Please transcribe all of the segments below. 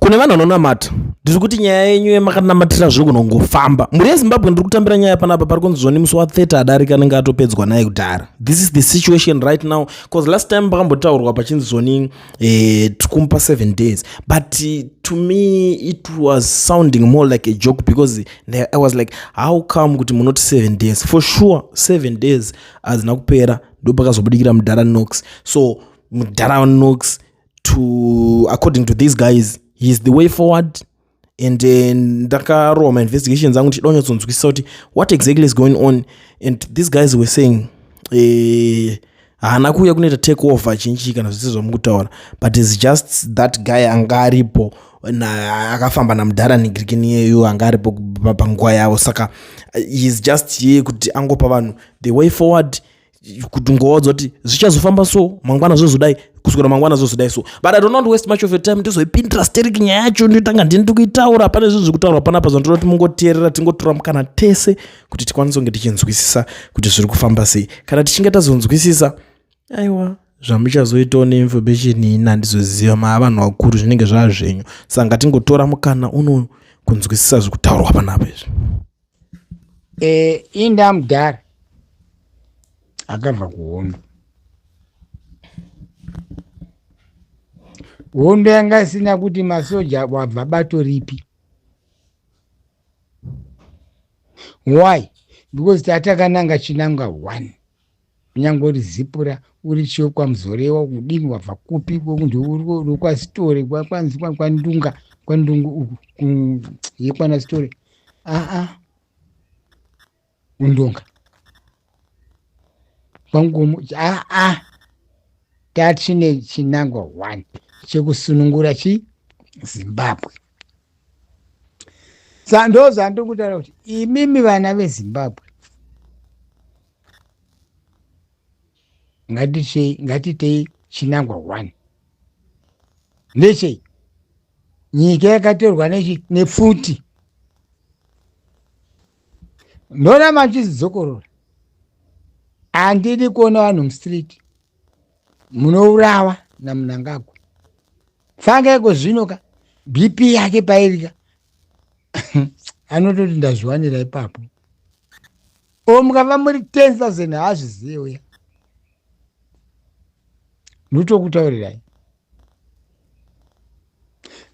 Kune vanhu vanonamata, ndiri kuti nyaya yenyu yemakanamatira zviri kunongofamba. Mhuri yeZimbabwe, ndiri kutambira nyaya panapa pari kunzi zvoni musi wa30 adarika anenge atopedzwa naye kudhara. This is the situation right now, because last time pakambotaurwa pachinzi zvoni tikumupa 7 days, but to me it was sounding more like a joke, because I was like, how come kuti munoti 7 days? For sure 7 days hazina kupera, ndopakazobudikira mudhara Nox. So mudhara Nox, to according to these guys, he is the way forward. And ndakarohwa mainvestigations angu ndichida kunyatsonzwisisa kuti what exactly is going on, and these guys were saying haana kuuya kunoita take over chinchi kana zvese zvamukutaura, but is just that guy anga aripo akafamba namudhara nigirikini iyeyo anga aripo panguva yavo. Saka is just here kuti angopa vanhu the way forward, kuti ngowadza kuti zvichazofamba so mangwana, zvozodai kuswera mangwana, zvozodai so. But I don't want to waste much of your time. Ndizoipindira stereki nyaya yacho, ndotanga ndini ndikuitaura. Pane zvinhu zvekutaurwa panapa zvandoda kuti mungoteerera, tingotora mukana tese kuti tikwanise kunge tichinzwisisa kuti zviri kufamba sei. Kana tichinge tazonzwisisa, aiwa, zvamuchazoitawo neinformation iyi handizoziva, maa vanhu vakuru, zvinenge zvava zvenyu. Saka ngatingotora mukana uno kunzwisisa zvekutaurwa panapa izvi. Inda mudhara akabva kuhondo, hondo yanga isina kuti masoja wabva bato ripi. Why? Because tatakananga chinangwa one. Kunyange uri Zipura, uri Chiokwa, Muzorewa, kudini, wabva kupi, ndokwasitore, kwanzi kwaNdunga, kwaNdungu uku yekwana Sitore, aa, kundonga kwangomo, aa, tatine chinangwa one chekusunungura chi Zimbabwe. Sa ndo zvandiri kutaura kuti imimi vana veZimbabwe, ngatitei chinangwa one. Ndechei? Nyika yakatorwa nechi nepfuti, ndoramba ndichizidzokorora. Handidi kuona vanhu mustreet munourawa naMunangagwa. Fangaiko zvino ka BP yake pairika, anototi ndazviwanira ipapo. O mukava muri 10,000, haazvizive uya. Ndotokutaurirai,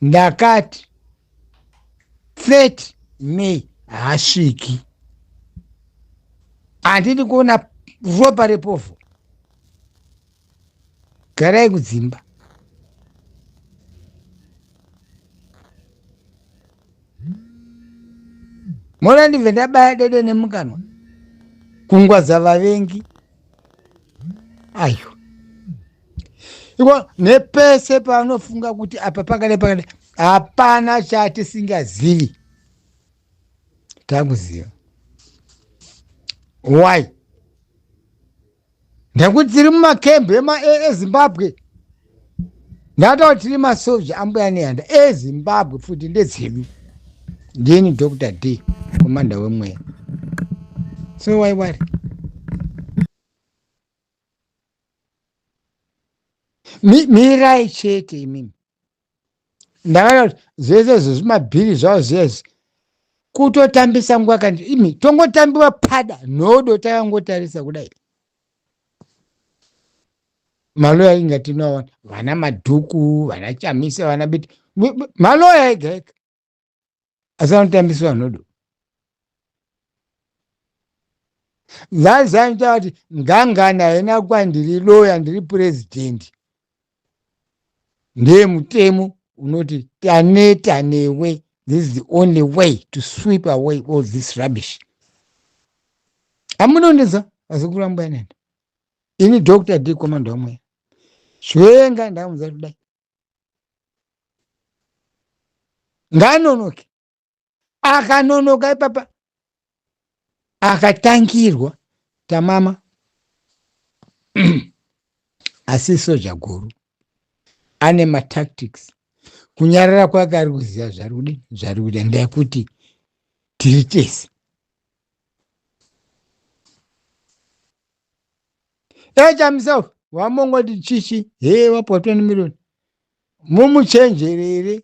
ndakati 30 May haasviki. Handidi kuona ropa repovho. Garai kudzimba. Mona ndibve ndabaya dede nemukanwa kungwadza vavengi. Ayo iko nepese paanofunga kuti apa pakadai pakadai, hapana chatisingazivi, takuziva. Why? Nekuti tiri mumakembi eZimbabwe. Ndataura tiri masoja ambuya Nehanda eZimbabwe, futi ndedzedu. Ndini Dr D, komanda wemweya. So why worry? Mirai chete imimi. Ndakaona kuti zvese izvo zvimabhiri zvavo zviyezvi kutotambisa nguva kandi imi tongotambiwa pada nhodo takangotarisa kudai. Maloya inga tinoaona, vana Madhuku, vana Chamisa, vana Biti, maloya ega ega, asi anotambiswa nhodo. Zazanita kuti ngangani haina kwandiri loya, ndiri purezidendi. Ndiye mutemo unoti taneta newe. This is the only way to sweep away all this rubbish. Amunondinzwa, vazukuru vangu nenda ini Dr D, komanda wamweya Chiwenga. Ndamuudza kudai, ngaanonoke. Akanonoka ipapa, akatangirwa tamama. Asi soja guru ane matactics. Kunyarara kwake ari kuziva zvari kudi, zvari kuita. Ndekuti tiri tese echamisa wamongoti chichi he wapiwa 20 million, mumuchenjerere.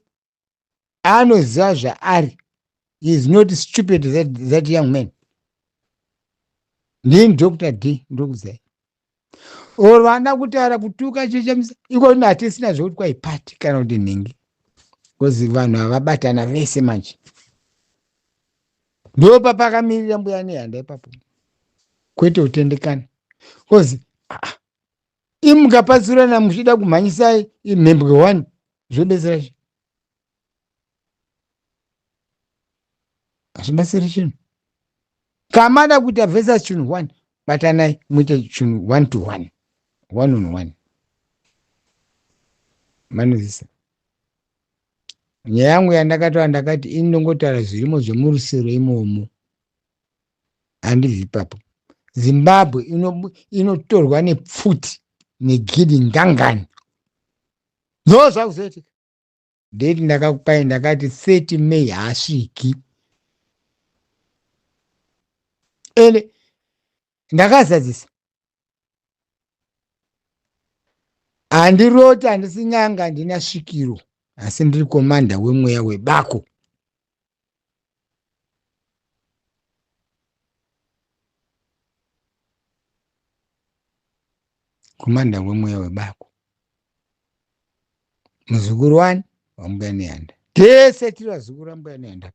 Anoziva zvaari. He is not stupid that, that young man. Ndini Dr. D ndokuzai. Or vana kutaura kutuka chichamisa iko hatisina zvekuti kwai party kana kuti nhingi. Because vanhu havabatana vese manje. Ndopapakamirira mbuya nehanda ipapo. Kwete kutendekana. Because ah, imukapatsurana muchida kumhanyisa imhembwe one zvobetsera chii? Hazvibatsiri chinhu. Kamada kuita versus chinhu one, batanai muite chinhu one to one, one on one. Manozisa nyaya yangu yandakataura, ndakati ini ndongotaura zvirimo zvemurusero imomo, handibvi ipapo. Zimbabwe inotorwa nepfuti negidi ngangani, ndo zvakuzoitika. Date ndakakupai ndakati 30 May haasviki. Ende ndakazadzisa. Handiroti, handisi n'anga, handina svikiro, asi ndiri komanda wemweya webako. Komanda wemweya webako. Muzukuru wani wambuya Nehanda. Tese tiri vazukuru vambuya Nehanda.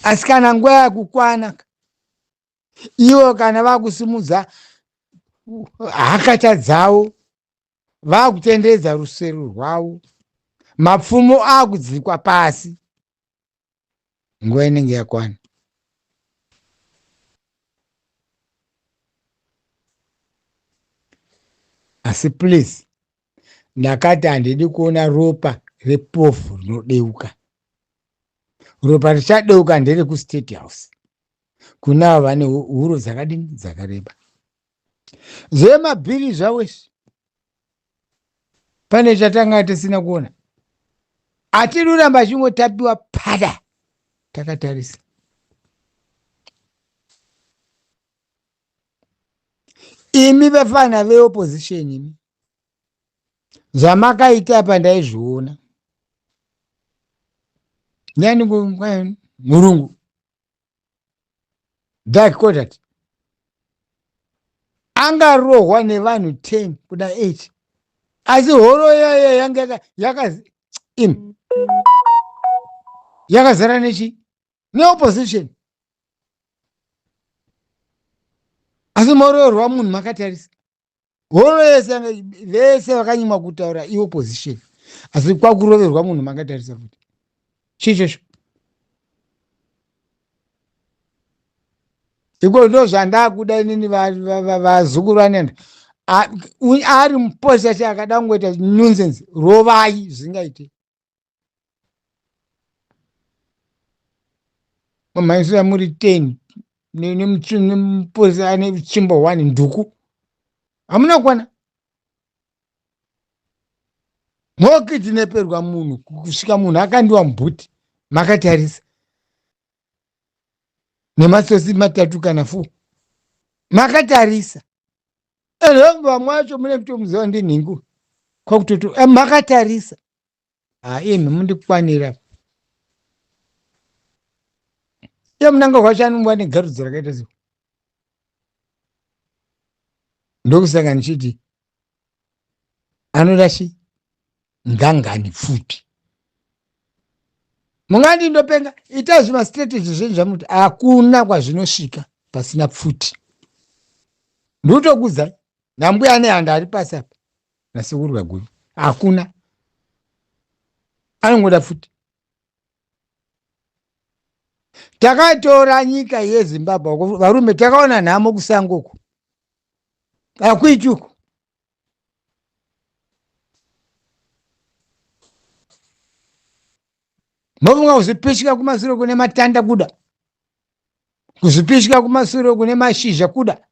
Asi kana nguva yakukwana, ivo kana vakusimudza hakata dzavo, vakutenderedza rusero rwavo, mapfumo akudzikwa pasi, nguva inenge yakwana. Asi please, ndakati handidi kuona ropa repovhu rinodeuka. Ropa richadeuka nderekustate house kune avo vane huro dzakadini dzakareba. Zvemabhiri zvavo izvi pane chatanga tisina kuona, atiri kuramba achingotapiwa pada takatarisa. Imi vefana veopposition, imi zvamakaita apa ndaizviona. Ndiani murungu Dark Codart angarohwa nevanhu 10 kuda 8, asi horo yaya yanga yaka imi yakazara nechi neopposition, asi moroorwa munhu makatarisa. Horo yese vese vakanyimwa kutaura iopposition, asi kwakuroverwa munhu makatarisa futi. Chichosho iko ndo zvandakuda inini. Vazukuru vanenda ari muposi achi akada kungoita nonsense, rovai zvingaite. Mamhanyisira muri 10 nemuposi ane tsvimbo 1 nduku, hamuna kwana mokidneperwa munhu kusvika munhu akandiwa mubhuti makatarisa, nematsotsi matatu kana 4 makatarisa. Ende vamwe vacho mune mutomuziva ndinhingu kwakutoto makatarisa. Imi mundikwanira. Iye munanga kwacho anongova negarudzo rakaita sei? Ndokusaka ndichiti anoda chi ngangani pfupi. Mungandi ndopenga, itai zvimastrategy zvenyu zvamuti hakuna kwazvinosvika pasina pfuti. Ndikutokudzai nambuya Nehanda ari pasi apa nasekuru Kaguvi, hakuna anongoda pfuti. Takatora nyika yeZimbabwe varume, takaona nhamo kusango uku, hakuiti uku. Mofunga kuzvipishika kumasure kune matanda kuda, kuzvipishika kumasure kune mashizha kuda.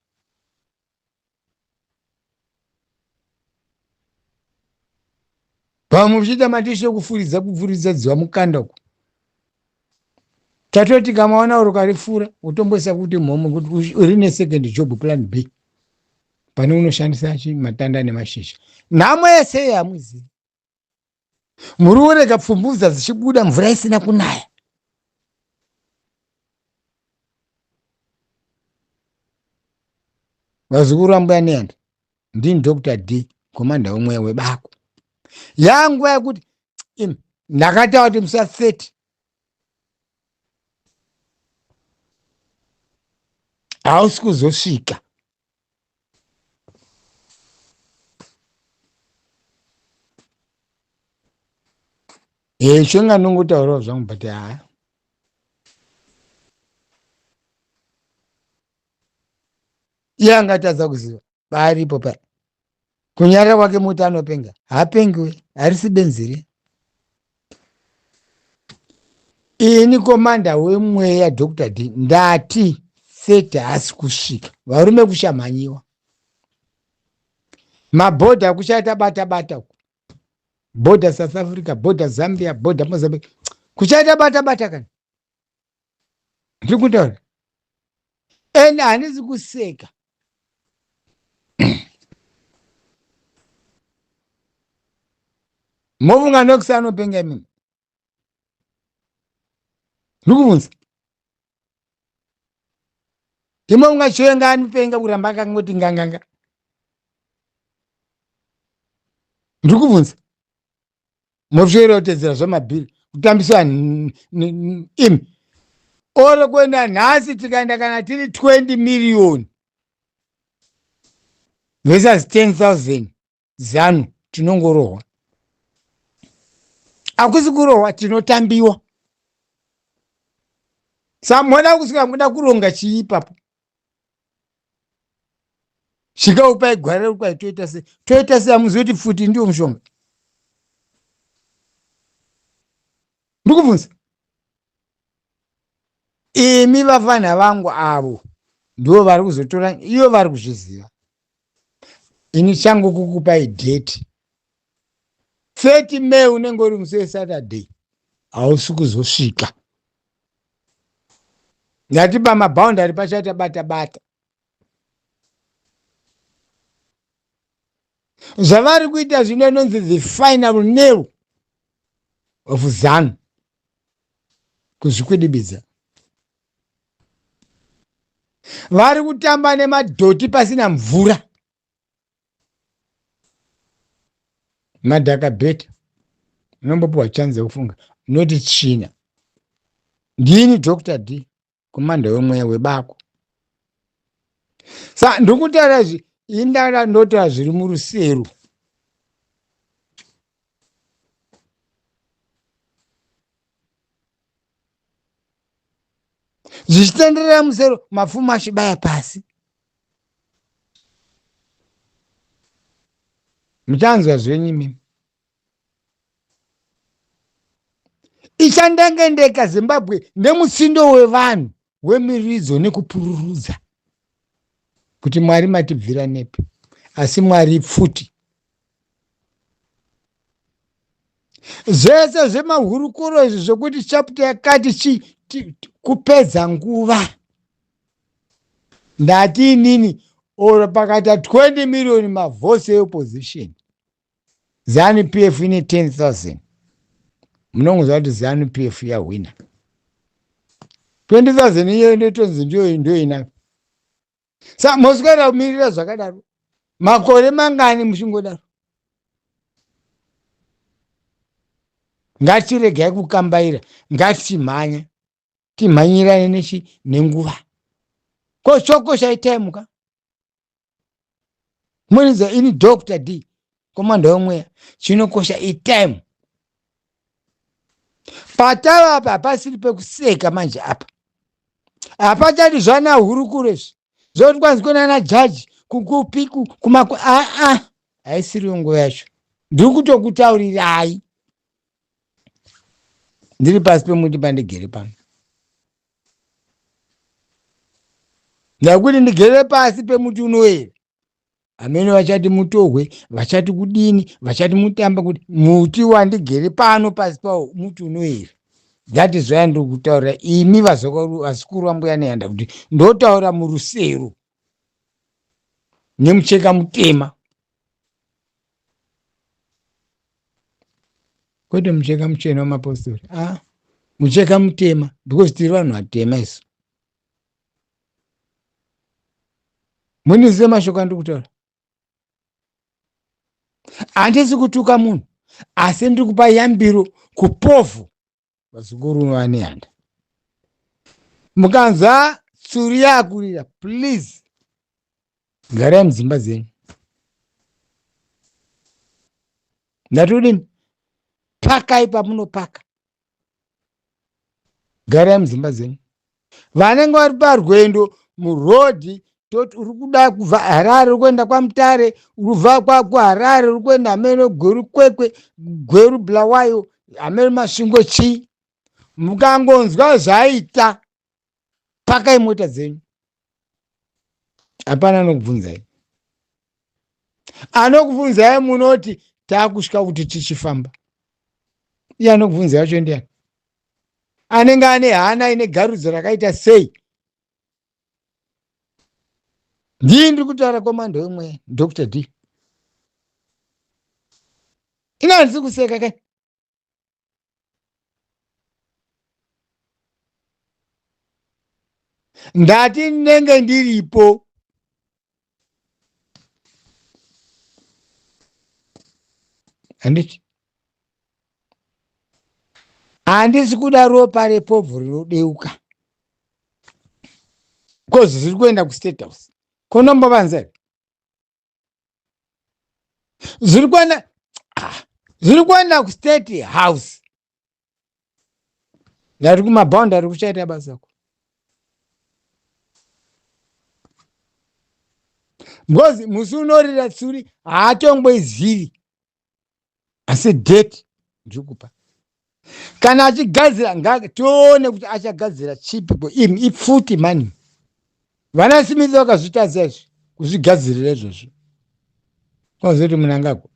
Vamwe muchiita matishe ekufuridza, kufuridza dziva mukanda uku. Tatoti kamaona uri ukarifura utomboisa kuti mhomo kuti uri nesecond job plan B pane unoshandisa chi matanda nemashizha. Nhamo yese yamuzivi. Muri kurega pfumvudza dzichibuda mvura isina kunaya. Vazukuru vambuya Nehanda, ndini Dr. D, komanda wemweya webako. Yanguva yekuti ndakataura kuti musa 30 hausi kuzosvika. Chonga ndongotaurawo zvangu but haa. Iye angatadza kuziva paaripo paya. Kunyarara kwake muti anopenga. Haapengi uye, harisi benzi riya. Ini komanda wemweya Dr. D ndati 30 haasi kusvika. Varume kushamhanyiwa. Mabhodha kuchaita bata bata uku. Bhodha South Africa, bhodha Zambia, bhodha Mozambique. Kuchaita bata bata kani. Ndiri kutaura. Ende handisi kuseka. Mofunga Nox anopenga imimi. Ndikubvunza. Imofunga Chiwenga anopenga kuramba akangoti nganganga. Ndikubvunza. Moswera kutedzera zvamabhiri kutambisa imi. Oro kuenda nhasi tikaenda kana tiri 20 million versus 10,000 Zanu tinongorohwa. Hakusi kurohwa, tinotambiwa. Samona kusvika muda kuronga chii ipapo? Svika upai gwara rekukwai toita sei? Toita sei hamuzivi kuti pfuti ndiwo mushonga? Ndikubvunza. Imi vafana vangu avo ndivo vari kuzotora iyo vari kuzviziva. Ini changu kukupai date. 30 May unenge uri musi weSaturday. Hausi kuzosvika. Ndati pamaboundary pachaita bata bata. Zvavari kuita zvino inonzi the final nail of Zanu kuzvikwidibidza. Vari kutamba nemadhoti pasina mvura. Madhaka beta unombopiwa chance yekufunga noti tsvina. Ndini Dr. D komanda wemweya webako. Sa ndikutaura izvi indada ndotaura zviri murusero. Zvichitenderera musero mapfumo achibaya pasi. Muchanzwa zvenyu imimi. Ichandengendeka Zimbabwe nemutsindo wevanhu wemiridzo nekupururudza kuti Mwari matibvira nepi, asi Mwari pfuti. Zvese zvemahurukuro izvi zvekuti chapter yakati chi kupedza nguva. Ndati inini or pakaita 20 million mavotes eopposition Zanu PF ine 10,000. Munongoziva kuti Zanu PF yahwina. 20,000 iyoyo ndoitonzi ndiyo ndiyo ina. Sa moswera kumirira zvakadaro. Makore mangani muchingodaro? Ngatiregai kukambaira, ngatichimhanya. Timhanyirane nechi nenguva. Ko chokosha itaimuka. Muridza ini Dr. D komanda wemweya chinokosha itime patava apa hapasiri pekuseka manje apa hapachadi zvana hurukuro izvi zvokuti kwanzi kunana jaji kukupi kumaku aa haisiriyo nguva yacho ndiri kutokutaurirai ndiri pasi pemuti pandigere pano ndakuti ndigere pasi pemuti unoyera hameno vachati mutohwe vachati kudini vachati mutamba kuti muti wandigere pano pasi pawo muti unoyera that is why ndiri kutaura imi vazukuru vambuya nehanda kuti ndotaura murusero nemucheka mutema. Kwete mucheka muchena wemapostori, a mucheka mutema, because tiri vanhu vatema isu. Munizive mashoko andiri kutaura. Handisi kutuka munhu, asi ndiri kupa yambiro kupovhu vazukuru vanehanda. Mukanzwa tsuri yakurira, please garai mudzimba dzenyu. Ndatodini? Pakai pamunopaka, garai mudzimba dzenyu. Vanenge vari parwendo murodhi, toti uri kuda kubva Harare uri kuenda kwaMutare, uri kubva kuHarare uri kuenda hameno Gweru, Kwekwe, Gweru, Bulawayo, hameno Masvingo, chii, mukangonzwa zvaita, pakai mota dzenyu. Hapana anokubvunzai. Anokubvunzai munoti takusvika kuti tichifamba. Iye anokubvunzai wacho ndiani? Anenge ane hana ine garudzo rakaita sei? Ndii ndiri kutaura komando wemweya, Dr D. Ina handisi kuseka kai. Ndati ndinenge ndiripo. Handiti handisi kuda ropa repovhu rinodeuka, kozi zviri kuenda kustate house konombavanza here? Zviri kuenda, ah, zviri kuenda kustate house. Ndari kumaboundary kuchaita basa ko, because musi unorira tsuri haatongoizivi, asi date ndiri kupa. Kana achigadzira, tione kuti achagadzira chipi ko. Imi ipfuti mani, vana Smith vakazvitadza izvi kuzvigadzirira izvozvo, kwazoti Munangagwa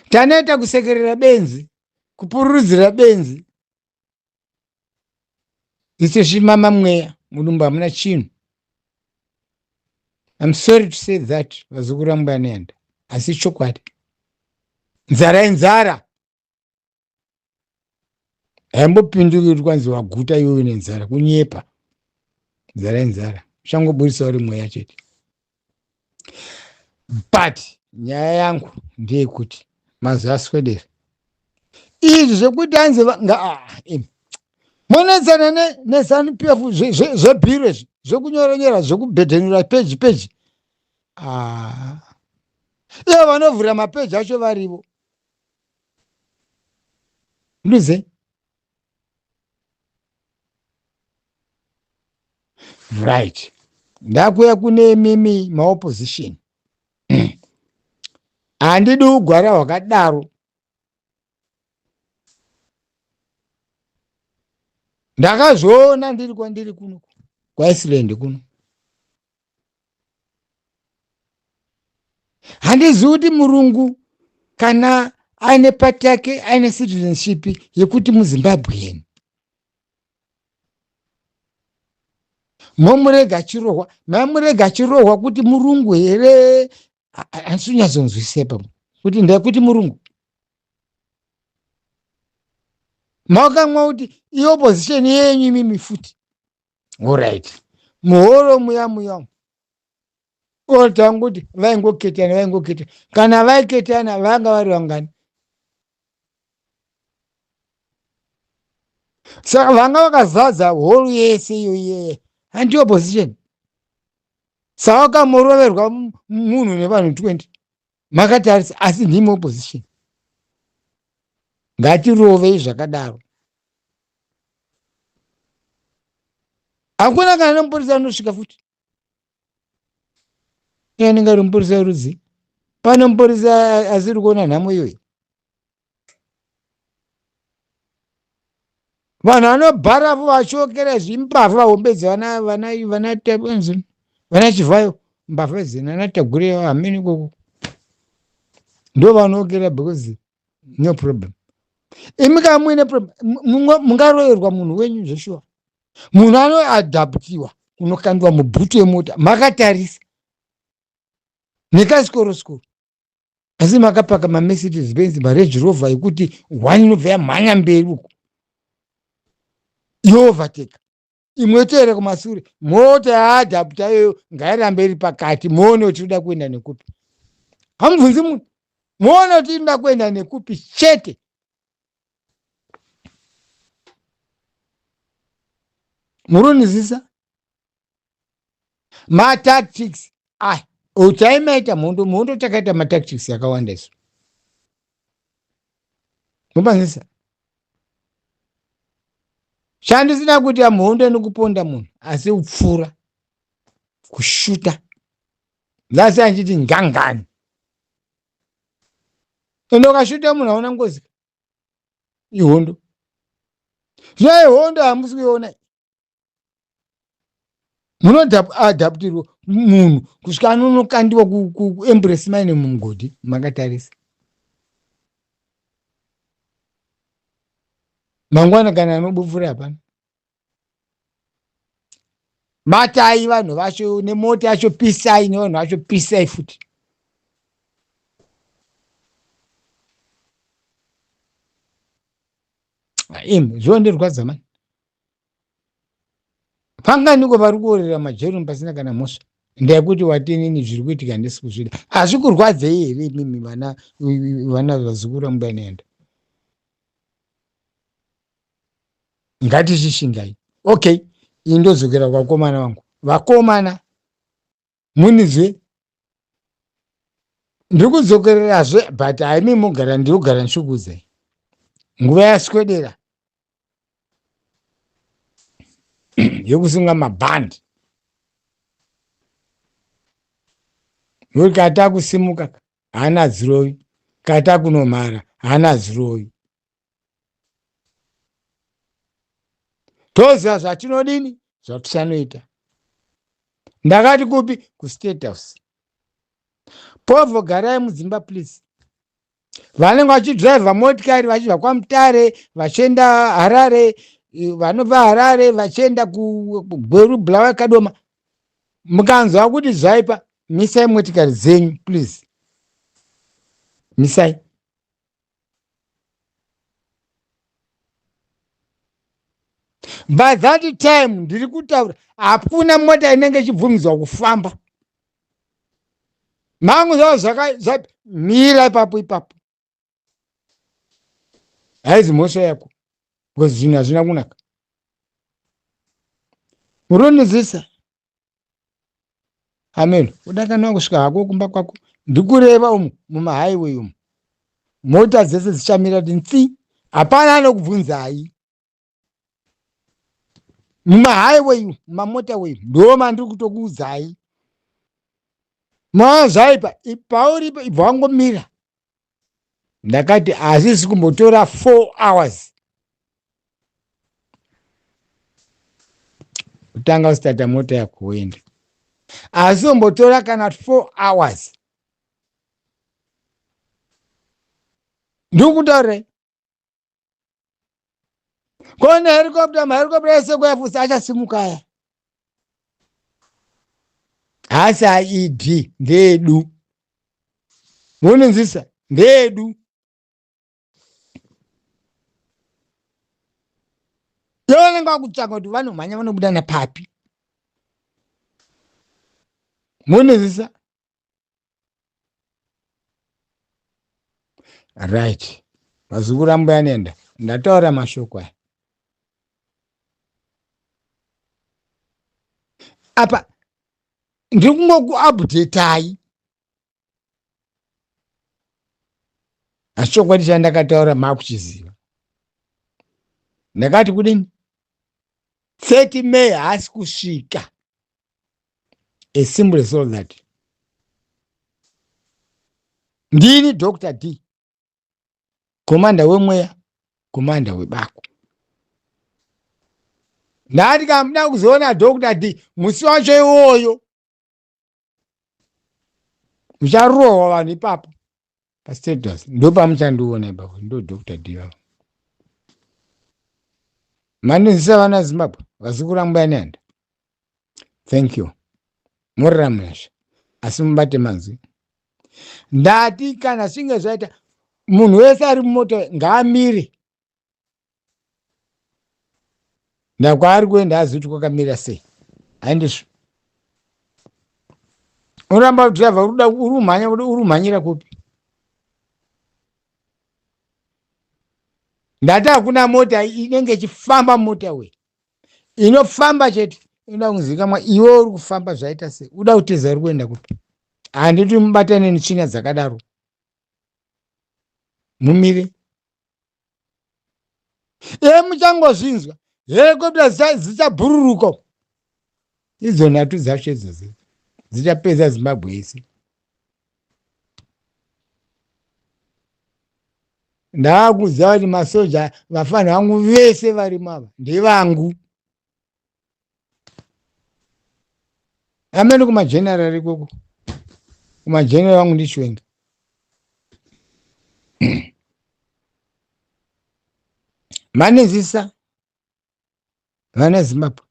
tanoita kusekerera benzi, kupururudzira benzi. Isu zvimama mweya mudumbu hamuna chinhu. I'm sorry to say that, vazukuru vangu vanoenda, asi chokwadi, nzara inzara, haimbopinduki kuti kwanzi waguta iwewe nenzara. Kunyepa. Nzara inzara, uchangoburisa uri mweya chete. But nyaya yangu ndeyekuti mazuva aswedera, izvi zvekuti hanzi munetsana neZANU PF zvebhiro izvi zvekunyoranyora, zvekubhedhenura peji peji, ah. Ivo vanovhura mapeji acho varivo nduze. Right, ndakuya kune mimi maopposition. Handidi ugwara hwakadaro. Ndakazviona ndiri kwandiri kuno kuIceland kuno. Handizivi kuti murungu kana aine pati yake, aine citizenship yekuti muZimbabwean, momurega achirohwa, mamurega achirohwa kuti murungu here? Handisi kunyatsonzwisisa pamwe kuti ndekuti murungu makamwa kuti iopposition yenyu imimi futi. Alright, muhoro muya muya otangoti vaingoketana, vaingoketana. Kana vaiketana vanga vari vangani? Saka vanga vakazadza horo yese iyo iyeye, handi opposition? Saka wakamoroverwa munhu nevanhu 20 makatarisa, asi ndimi opposition. Ngatirovei zvakadaro. Hakuna kana nemupurisa anosvika futi. Iye anenge ari mupurisa werudzi? Pane mupurisa asiri kuona nhamo iyoyi? Vanhu vanobharafu vachiokera zvimbavha vahombedzi, vana vana vana vana Chivhayo, mbavha dzina ana Tagureyo, hamene ikoko ndo vanookera, because no problem. Imi kana muine problem, mungaroverwa munhu wenyu zveshuwa. Munhu anoadaptiwa kunokandwa mubhutu yemota makatarisa nekasikorosiko. Asi makapaka maMercedes Benz, maRange Rover ekuti one inobva yamhanya mberi uko yovateka imwe tere kumasure. Mota yaadhaputa iyoyo ngairambe iri pakati, muone kuti inoda kuenda nekupi. Hamubvunzi munhu, muone kuti inoda kuenda nekupi chete. Murunizisa matactics aya taimaita mhondo. Mhondo takaita matactics yakawanda isu, mupanzisa chandisina kuita mhondo nekuponda munhu, asi kupfura, kushuta. Ndasi anchiti ngangani, ende ukashuta munhu hauna ngozi. Ihondo zvino, ihondo hamusi kuiona. Munoadaptirwa munhu kusvika anonokandiwa kuembrace mine mumugodhi makatarisa. Mangwana kana anobupfura hapana. Batai vanhu vacho nemota yacho, pisai nevanhu vacho, pisai futi. Imi zvondirwadza mani. Panganiko vari kuorera majerumu pasina kana mhosva? Ndekuti watinini zviri kuitika ndisi kuzvida. Hazvikurwadzei here imimi vana, vana vazukuru ambuya nenda? Ngatichishingai. Okay, iyi ndodzokera kuvakomana vangu. Vakomana, munizwe, ndiri kudzokererazve, but haimi mugara, ndiri kugara ndichikuudzai nguva yaswedera yekusunga mabhandi, nokuti kata kusimuka haana dzirovi, kata kunomhara haana dzirovi. Toziva zvatinodini, zvatichanoita. Ndakati kupi? Kustate House. Povho, garai mudzimba please. Vanenge vachidhiraivha motikari vachibva kwaMutare vachienda Harare, vanobva Harare vachienda kuGweru, Bulawayo, Kadoma, mukanzwa kuti zvaipa, misai motikari dzenyu please, misai. By that time ndiri kutaura, hakuna mota inenge ichibvumidzwa kufamba. Mangu zvavo zvaka mira ipapo ipapo, haizi mhosva yako because zvinhu hazvina kunaka. Muronizisa ameno udakanwa kusvika hako kumba kwako. Ndikureva umu mumahighway umu, mota dzese dzichamira kuti ntsi, hapana anokubvunzai. Mumahighway, mumamotorway, ndo mandiri kutokuudzai. Maa zvaipa pauripo, ibva wangomira. Ndakati hazvisi kumbotora 4 hours kutanga usitata mota yako woenda, asi umbotora kana 4 hours. Ndikutaurirai kone helicopter, mahelicopter ese kuyafusa achasimuka aya, haasi aED, ndeedu. Munonzisa, ndeedu. Vanenge vakutsvaka kuti vanomhanya vanobuda napapi. Munonzisa? Right, vazukuru ambuya nenda, ndataura mashoko aya apa. Ndiri kungokuupdatai, asi chokwadi chandakataura makuchiziva. Ndakati kudini? 30 May haasi kusvika, as simple as all that. Ndini Dr D, komanda wemweya, komanda webako. Ndati kamuda kuzoona Dr D musi wacho iwoyo, mucharohwa vanhu ipapo pastate house, ndo pamuchandiona ipapo. Ndo Dr D vavo. Mandinzisa vana Zimbabwe, vazukuru ambuya nehanda, thank you. Murira munasha, asi mubate manzwi. Ndati kana zvinge zvaita munhu wese ari mumota ngaamire ndakwaari kuenda azivi kuti kwakamira sei handizvo unoramba kudhiraivha uri kumhanya uri kumhanyira kupi ndati hakuna mota inenge ichifamba mota we inofamba chete inoda kuzikamwa iwe uri kufamba zvaita sei uda kutiza uri kuenda kupi handiti mubatane netsvina dzakadaro mumire e muchangozvinzwa helikopta dzichabhururuka idzo nhatu dzacho idzodzo dzichapedza zimbabwe yese ndaakuziva kuti masoja vafanha vangu vese varimo ava ndevangu amene kumageneral ikoko kumageneral vangu ndichiwenga manezisa vana zimbabwe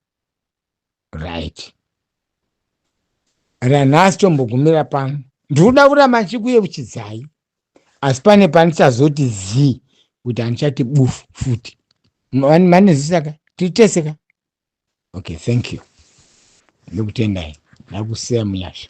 right ranhasi tombogumira pano ndikuda kuramba ndichikuyeuchidzai asi pane pandichazoti zii kuti handichati bufu futi manezisaka tiri tese ka okay thank you ndokutendai ndakusiya munyasha.